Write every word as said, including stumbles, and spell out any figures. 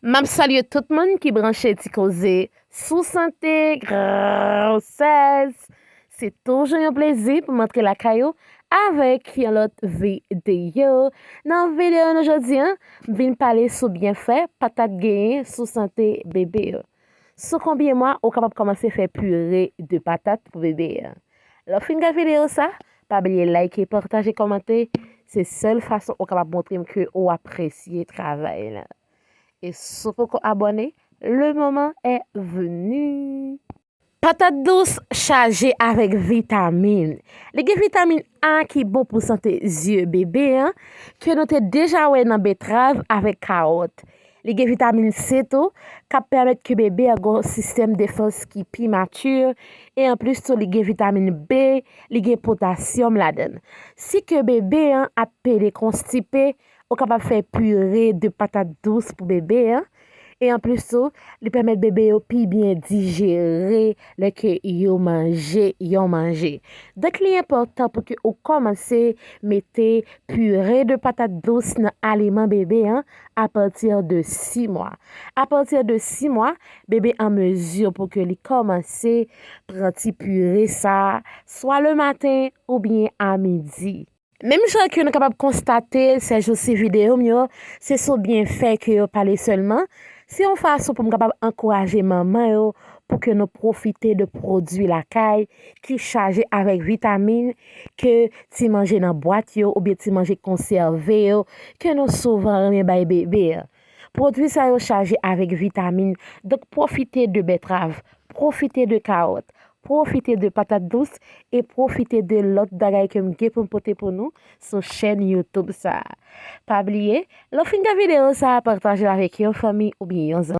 M ap salye tout moun ki branche Ti Koze sou sante, gwosès. Se toujou yon plezi pou m antre lakay ou avèk yon lòt videyo. Nan videyo nou jodi a, m vin pale sou byenfè patat genyen sou sante bebe yo. Sou konbyen mwa ou kapab kòmanse fè pire de patat pou bebe a? Lè w fin gade videyo sa, pa bliye like, pataje, kòmante. Se sèl fason ou kapab montre m ke ou apresye travay la. E si w poko abòne, le moment est venu. Patat dous chaje avèk vitamin. Li gen vitamin A ki bon pou sante zye bebe a, ke nou te deja wè nan betrav avèk kawòt. Li gen vitamin C tou, k ap pèmèt ke bebe a gen yon sistèm defans ki pi mati, e anplis tou li gen vitamin B, li gen potasyòm ladan l. Si ke bebe a ap pede konstipe, ou kapab fè pire de patat dous pou bebe a. E anplis tou, li pèmèt bebe yo pi byen dijere lè ke yo manje yon manje. Donk, li enpòtan pou ke ou kòmanse mete pire de patat dous nan aliman bebe a apati de sis mwa. Apati de sis mwa, bebe an mezi pou ke li kòmanse pran ti pire sa, swa le maten oubyen a midi. Menm jan ke nou kapab konstate, sèjousi videyo m yo, se sou byenfè ke yo pale sèlman. Se yon fason pou m kapab ankouraje manman yo pou ke nou pwofite de pwodui lakay ki chaje avèk vitamin ke ti manje nan bwat yo oubyen ti manje konsève yo ke nou souvan renmen bay bebe a. Pwodui sa yo chaje avèk vitamin, donk pwofite de betrav, pwofite de kawòt, pwofite de patat dous e pwofite de lòt bagay ke m gen pou m pote pou nou sou chèn YouTube sa a. Pa bliye, lè w fin gade videyo sa a, pataje l avèk yon fanmi oubyen yon zanmi.